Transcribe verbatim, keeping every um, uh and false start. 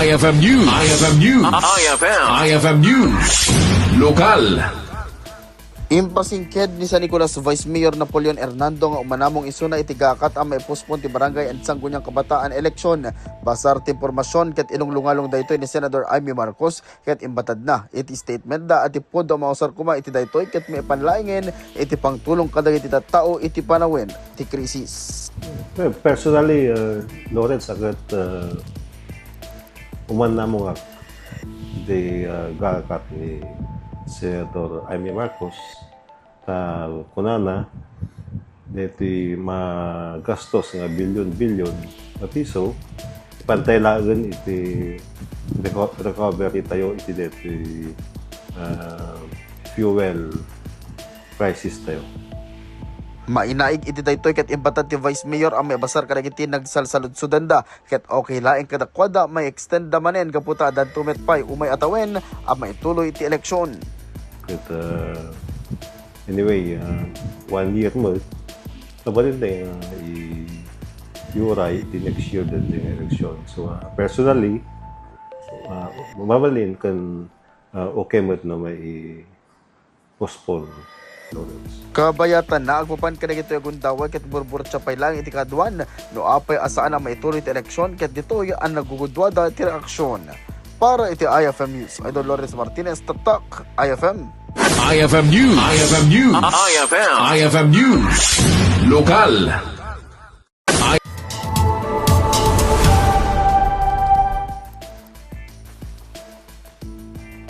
I F M News. I F M News. I F M. I F M News. Lokal. Impasingked ni San Nicolas Vice Mayor Napoleon Hernando nga umanamong isuna iti gakat a maipospon ti Barangay and Sangguniang Kabataan eleksyon. Basar ti impormasyon ket ilunglungalong daytoy ni Senador Imee Marcos ket imbatadna iti statementda a ti pudno a mausar koma iti daytoy ket maipanlaengen iti pangtulong kadagiti tattao iti panawen ti krisis. Well, personally, uh, Lawrence, agad, uh, umannamongak di, uh, gakat ni Senator Imee Marcos, ta kunana, deti magastos nga bilyon-bilyon nga piso, pantay laeng iti reco-, recovery tayo iti deti, uh, fuel crisis tayo. Mainaig iti daytoy ket imbatad ti Vice Mayor a maibasar kadagiti nagsalsaludsodanda ket okay laeng kadakuada mai-extend da manen gapu ta addanto met pay umay a tawen a maituloy iti eleksyon. Ket, uh, anyway, uh, one year met, kabalin tayo nga i-, iuray iti next year daytoy nga eleksyon. So, uh, personally, uh, mabalin ken, uh, okay met no mai- postpone, Lawrence. Kabayatan, naagpapan kadagitoy a gundaway ket burburtia pay laeng iti kaaduan no apay a saan a maituloy ti eleksyon ket ditoy a nagugudua ti reaksyon. Para iti I F M News, Idol Lawrence Martinez, Tatak, I F M. I F M News. I F M News. I F M. I F M News. Lokal.